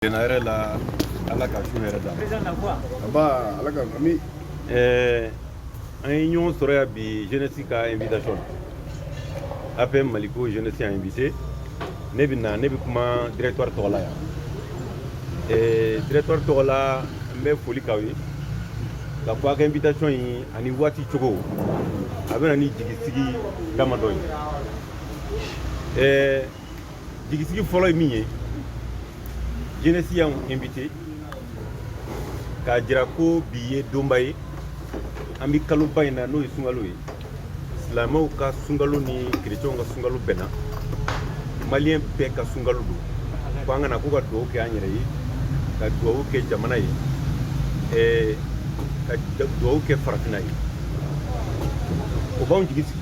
Tilenna yɛrɛ la, Ala ka su hɛrɛ d'an ma. Aba, Ala ka ami. An ye ɲɔgɔn sɔrɔ yan bi jeunesse ka invitation na. APM Maliko jeunesse y'a invité. Ne bɛ na, ne bɛ kuma directoire tɔgɔ la yan. Directoire tɔgɔ la, n bɛ foli k'aw ye ka fɔ a ka invitation in ani waati cogo, a bɛ na ni jigisigi damadɔ ye. Jigisigi fɔlɔ ye min ye, jeunesse y'anw invité k'a jira ko bi ye donba ye. An bɛ kaloba in na, n'o ye sunkalo ye. Silamɛw ka sunkalo ni kerecɛnw ka sunkalo bɛnna, maliyɛn bɛɛ ka sunkalo don, ko an ka na ko ka dugawu kɛ an yɛrɛ ye, ka dugawu kɛ jamana ye, ka dugawu kɛ farafinna ye. O b'anw jigi sigi,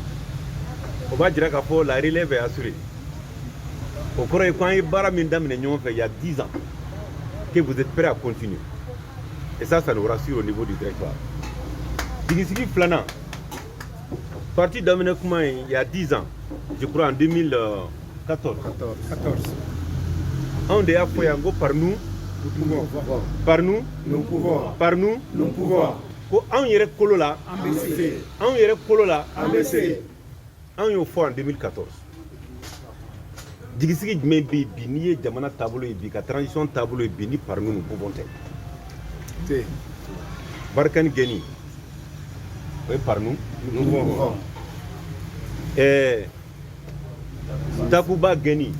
o b'a jira k'a fɔ la relève est assurée. O kɔrɔ ye ko an ye baara min daminɛ ɲɔgɔn fɛ il y a 10 ans, que vous êtes prêts à continuer, et ça, ça nous rassure au niveau du directoire. Jigisigi filanan, parti daminɛ kuma ye, il y a 10 ans, je crois en 2014. 14. Anw de y'a fɔ yan ko par nous, Nous pouvons. par nous, Nous pouvons. par nous, Nous pouvons. ko anw yɛrɛ kolo la, An bɛ se. anw yɛrɛ kolo la, An bɛ se. Anw y'o fɔ en 2014. Jigisigi jumɛn bɛ yen bi, n'i ye jamana taabolo ye bi, ka transition taabolo ye bi, ni par nous, nous pouvons tɛ? Te. Barkhane gɛnni, o ye par nous. Nous pouvons. Takuba gɛnni,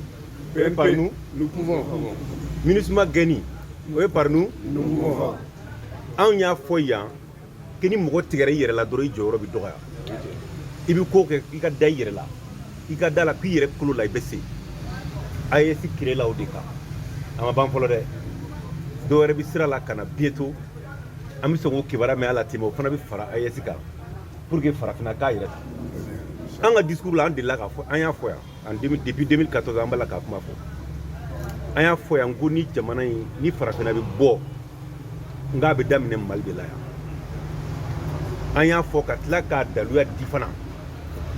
o ye par nous. Nous pouvons. MINUSMA gɛnni, o ye par nous. Nous pouvons. Anw y'a fɔ yan ko ni mɔgɔ tigɛra i yɛrɛ la dɔrɔn, i jɔyɔrɔ bɛ dɔgɔya. I bɛ ko kɛ, i ka da i yɛrɛ la, i ka da la k'i yɛrɛ kolo la, i bɛ se. AES créé la o de kan. A ma ban fɔlɔ dɛ, dɔw wɛrɛ bɛ sira la ka na bientôt. An bɛ sɔn k'o kibaruya mɛn a la ten, o fana bɛ fara AES kan pour que farafinna k'a yɛrɛ ta. An ka discours la, an delila k'a fɔ, an y'a fɔ yan en 2000, depuis 2014 an b'a la k'a kuma fɔ. An y'a fɔ yan ko ni jamana in ni farafinna bɛ bɔ, n k'a bɛ daminɛ Mali de la yan. An y'a fɔ ka tila k'a daluya di fana,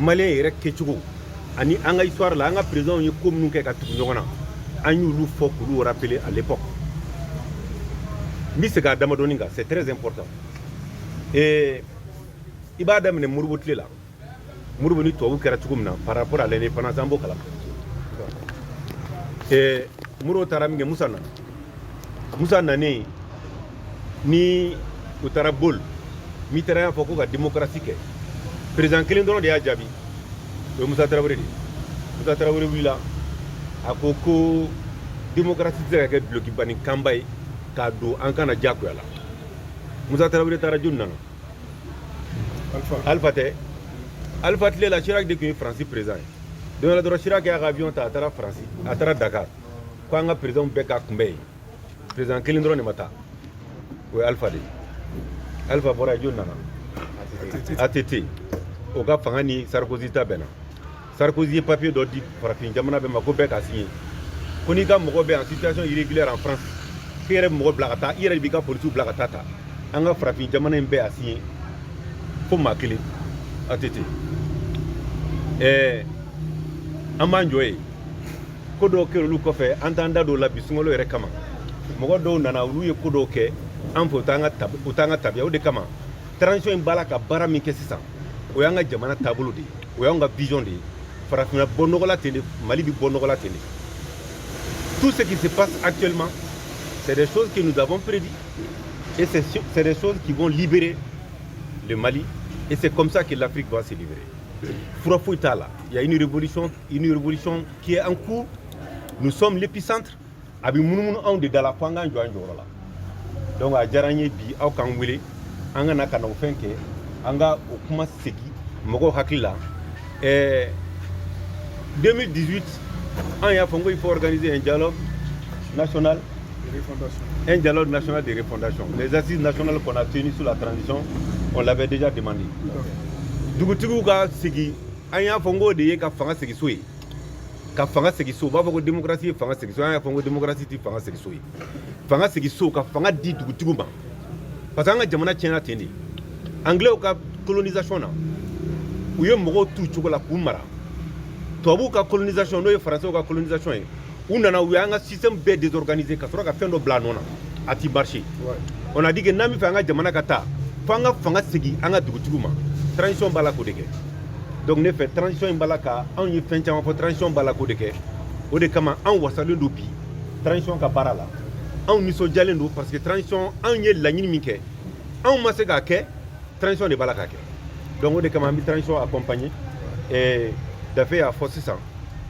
maliyɛn yɛrɛ kɛcogo ani an ka histoire la, an ka présidents ye ko minnu kɛ ka tugu ɲɔgɔn na, an y'olu fɔ k'olu rappeler à l'époque. N bɛ segin a damadɔni kan, c'est très important. Et i b'a daminɛ Modibo tile la. Modibo ni tubabu kɛra cogo min na par rapport à l'indépendance, an b'o kalama. Et Modibo taara min kɛ, Musa nana. Musa nanen ni u taara bol, Mitterrand y'a fɔ ko ka démocratie kɛ. Président kelen dɔrɔn de y'a jaabi, o ye Musa Tarawele de ye. Musa Tarawele wulila, a ko ko démocratie tɛ se ka kɛ dulokiba ni kanba ye k'a don an kana diyagoya la. Musa Tarawele taara, joni nana? Alpha. Alpha tɛ. Alpha tile la, Chirac de tun ye Faransi président ye. Don dɔ la dɔrɔn, Chirac y'a ka avion ta, a taara Faransi, a taara Dakar, ko an ka président bɛɛ k'a kunbɛn yen. Président kelen dɔrɔn de ma taa, o ye Alpha de ye. Alpha bɔra yen, joni nana? ATT. O ka fanga ni Sarkozy ta bɛnna. Sarkozy ye papier dɔ di farafin jamana bɛɛ ma ko bɛɛ k'a signé, ko n'i ka mɔgɔ bɛ en situation irrégulière en France, k'e yɛrɛ bɛ mɔgɔ bila ka taa, i yɛrɛ de b'i ka polisiw bila ka taa ta. An ka farafin jamana in bɛɛ y'a signé fo maa kelen, ATT. An b'an jɔ yen. Ko dɔw kɛra olu kɔfɛ, an t'an da don o la bi sunkalo yɛrɛ kama. Mɔgɔ dɔw nana, olu ye ko dɔw kɛ an fɛ, o t'an ka tabiya. O de kama transition in b'a la ka baara min kɛ sisan, o y'an ka jamana taabolo de ye, o y'an ka vision de ye. Farafinna bɔ nɔgɔ la ten de, Mali bɛ bɔ nɔgɔ la ten de. Tout ce qui se passe actuellement, c'est des choses que nous avons prédit et c'est des choses qui vont libérer le Mali et c'est comme ça que l'Afrique va se libérer. Fura foyi t'a la. Il y a une révolution, une révolution qui est en cours. Nous sommes l'épicentre. A bɛ munumunu anw de da la, fo an k'an jɔ an jɔyɔrɔ la. Donc a diyara n ye bi aw k'an wele, an ka na ka na o fɛn kɛ, an ka o kuma segin mɔgɔw hakili la. 2018, an y'a fɔ n ko il faut organiser un dialogue national, Refondation. un dialogue national de refondation. Les assises nationales qu'on a tenues sous la transition, on l'avait déjà demandé. Dugutigiw ka sigi, an y'a fɔ n k'o de ye ka fanga segi so ye, ka fanga segi so. U b'a fɔ ko démocratie ye fanga segi so. An y'a fɔ n ko démocratie tɛ fanga segi so ye. Fanga segi so, ka fanga di dugutigiw ma, parce que an ka jamana tiɲɛna ten de. Anglais ka colonisation na, u ye mɔgɔw t'u cogo la k'u mara. Tubabuw ka colonisation, n'o ye Français ka colonisation ye. U nana, u y'an ka système bɛɛ désorganiser ka sɔrɔ ka fɛn dɔ bila a nɔ na, a ti marcher. On a dit que n'an bɛ fɛ an ka jamana ka taa, fo an ka fanga segin an ka dugutigiw ma. Transition b'a la k'o de kɛ. Donc ne fɛ, transition in b'a la ka anw ye fɛn caman fɔ, transition b'a la k'o de kɛ. O de kama anw wasalen don bi transition ka baara la. Anw nisɔndiyalen don parce que transition, anw ye laɲini min kɛ, anw ma se k'a kɛ, transition de b'a la k'a kɛ. Donc o de kama an bɛ transition accompagner. Et Dafe y'a fɔ sisan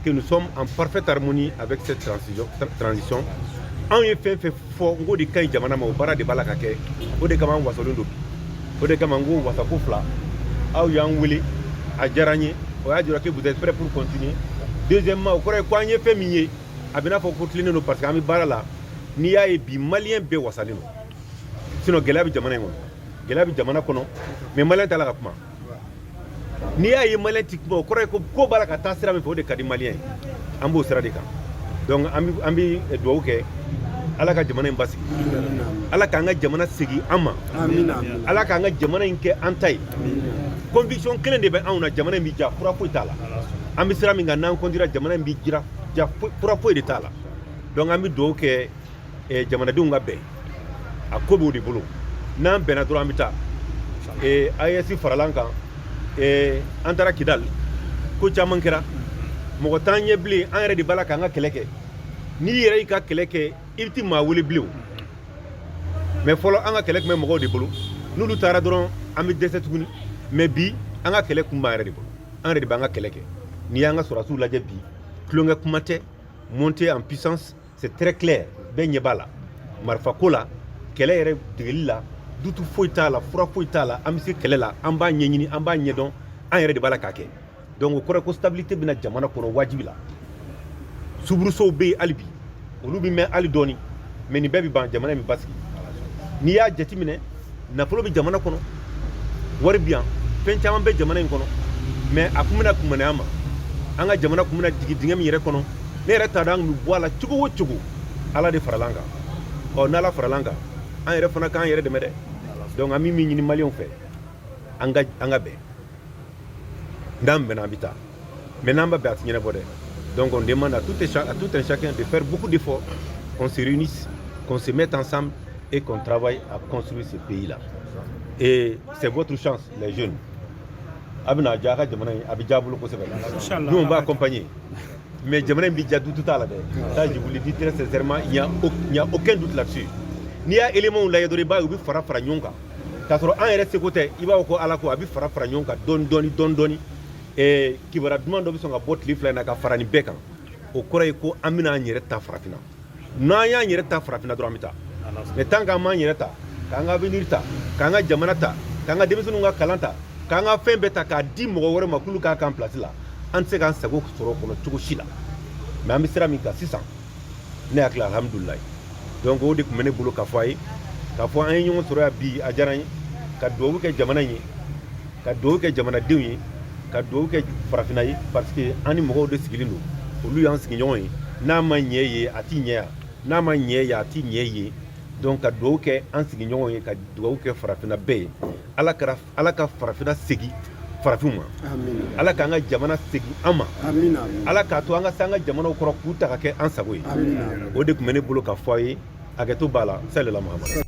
que nous sommes en parfaite harmonie avec cette transition. Anw ye fɛn fɛn fɔ n k'o de ka ɲi jamana ma, o baara de b'a la ka kɛ. O de kama an wasalen don bi. O de kama n ko wasako fila, aw y'an wele, a diyara n ye. O y'a jira que vous êtes prêts pour continuer. Deuxièmement, o kɔrɔ ye ko an ye fɛn min ye, a bɛ n'a fɔ ko tilennen don parce que an bɛ baara la. N'i y'a ye bi, malien bɛɛ wasalen don. Sinon gɛlɛya bɛ jamana in kɔnɔ, gɛlɛya bɛ jamana kɔnɔ, mais malien t'a la ka kuma. N'i y'a ye malien ti kuma, o kɔrɔ ye ko ko b'a la ka taa sira min fɛ, o de ka di malien ye. An b'o sira de kan. Donc an bɛ dugawu kɛ, Ala ka jamana in basigi, Ala k'an ka jamana segin an ma, Ala k'an ka jamana in kɛ an ta ye. Conviction kelen de bɛ anw na: jamana in bɛ ja, fura foyi t'a la. An bɛ sira min kan, n'an continuera, jamana in bɛ jira ja, fura foyi de t'a la. Donc an bɛ dugawu kɛ jamanadenw ka bɛn, a ko b'o de bolo. N'an bɛnna dɔrɔn, an bɛ taa. AES farala an kan, an taara Kidali, ko caman kɛra, mɔgɔ t'an ɲɛ bilen. An yɛrɛ de b'a la k'an ka kɛlɛ kɛ. N'i yɛrɛ y'i ka kɛlɛ kɛ, i ti maa wele bilen o. Mais fɔlɔ, an ka kɛlɛ tun bɛ mɔgɔw de bolo. N'olu taara dɔrɔn, an bɛ dɛsɛ tuguni. Mais bi, an ka kɛlɛ kun b'an yɛrɛ de bolo, an yɛrɛ de b'an ka kɛlɛ kɛ. N'i y'an ka sɔrɔdasiw lajɛ bi, tulonkɛ kuma tɛ, monter en puissance, c'est très clair, bɛɛ ɲɛ b'a la. Marifako la, kɛlɛ yɛrɛ degeli la, doute foyi t'a la, fura foyi t'a la. An bɛ se kɛlɛ la, an b'a ɲɛɲini, an b'a ɲɛdɔn, an yɛrɛ de b'a la k'a kɛ. Donc o kɔrɔ ye ko stabilité bɛna jamana kɔnɔ wajibi la. Soubresauts bɛ yen hali bi, olu bɛ mɛn hali dɔɔni, mais nin bɛɛ bɛ ban, jamana in bɛ basigi. N'i y'a jateminɛ, nafolo bɛ jamana kɔnɔ, wari bɛ yan, fɛn caman bɛ jamana in kɔnɔ, mais a kun bɛna kunbɛnna ma, an ka jamana kun bɛna jigin dingɛ min yɛrɛ kɔnɔ, ne yɛrɛ t'a dɔn an kun bɛ bɔ a la cogo o cogo. Ala de farala an kan. Ɔ, n'Ala farala an kan, an yɛrɛ fana k'an yɛrɛ dɛmɛ dɛ. Donc an bɛ min ɲini maliyɛnw fɛ, an ka bɛn. N'an bɛnna, an bɛ taa, mais n'an ma bɛn, a tɛ ɲɛnabɔ dɛ. Donc on demande à tout un chacun de faire beaucoup d'efforts, qu'on se réunisse, qu'on se mette ensemble et qu'on travaille à construire ce pays-là. Et c'est votre chance, les jeunes. A bɛna diya a ka jamana in, a bɛ diya a bolo kosɛbɛ. Nous, on va accompagner, mais jamana in bɛ diya, doute t'a la dɛ. Ça, je vous le dis très sincèrement, il n'y a aucun doute là-dessus. N'i y'a éléments lajɛ dɔrɔn, i b'a ye u bɛ fara fara ɲɔgɔn kan k'a sɔrɔ an yɛrɛ seko tɛ. I b'a fɔ ko Ala ko a bɛ fara fara ɲɔgɔn kan dɔɔni dɔɔni dɔɔni dɔɔni. Kibaruya duman dɔ bɛ sɔn ka bɔ tile 2 in na ka fara nin bɛɛ kan. O kɔrɔ ye ko an bɛna an yɛrɛ ta farafinna. N'an y'an yɛrɛ ta farafinna dɔrɔn, an bɛ taa. Mais tant qu'an m'an yɛrɛ ta, k'an ka avenir ta, k'an ka jamana ta, k'an ka denmisɛnninw ka kalan ta, k'an ka fɛn bɛɛ ta k'a di mɔgɔ wɛrɛ ma k'olu k'a k'an place la, an tɛ se k'an sago sɔrɔ o kɔnɔ cogo si la. Mais an bɛ sira min kan sisan, ne hakili la, alhamdulilayi. Donc o de tun bɛ ne bolo k'a fɔ a ye, k'a fɔ an ye ɲɔgɔn sɔrɔ yan bi, a diyara n ye. Ka dugawu kɛ jamana in ye, ka dugawu kɛ jamanadenw ye, ka dugawu kɛ farafinna ye, parce que an ni mɔgɔw de sigilen don, olu y'an sigiɲɔgɔn ye. N'a ma ɲɛ ye, a ti ɲɛ yan, n'a ma ɲɛ ye, a ti ɲɛ ye. Donc ka dugawu kɛ an sigiɲɔgɔnw ye, ka dugawu kɛ farafinna bɛɛ ye. Ala ka farafinna segin farafinw ma. Ala k'an ka jamana segin an ma. Ala k'a to an ka se an ka jamanaw kɔrɔ k'u ta ka kɛ an sago ye. O de tun bɛ ne bolo ka fɔ a ye. Hakɛto b'a la. Salila Mahamadu.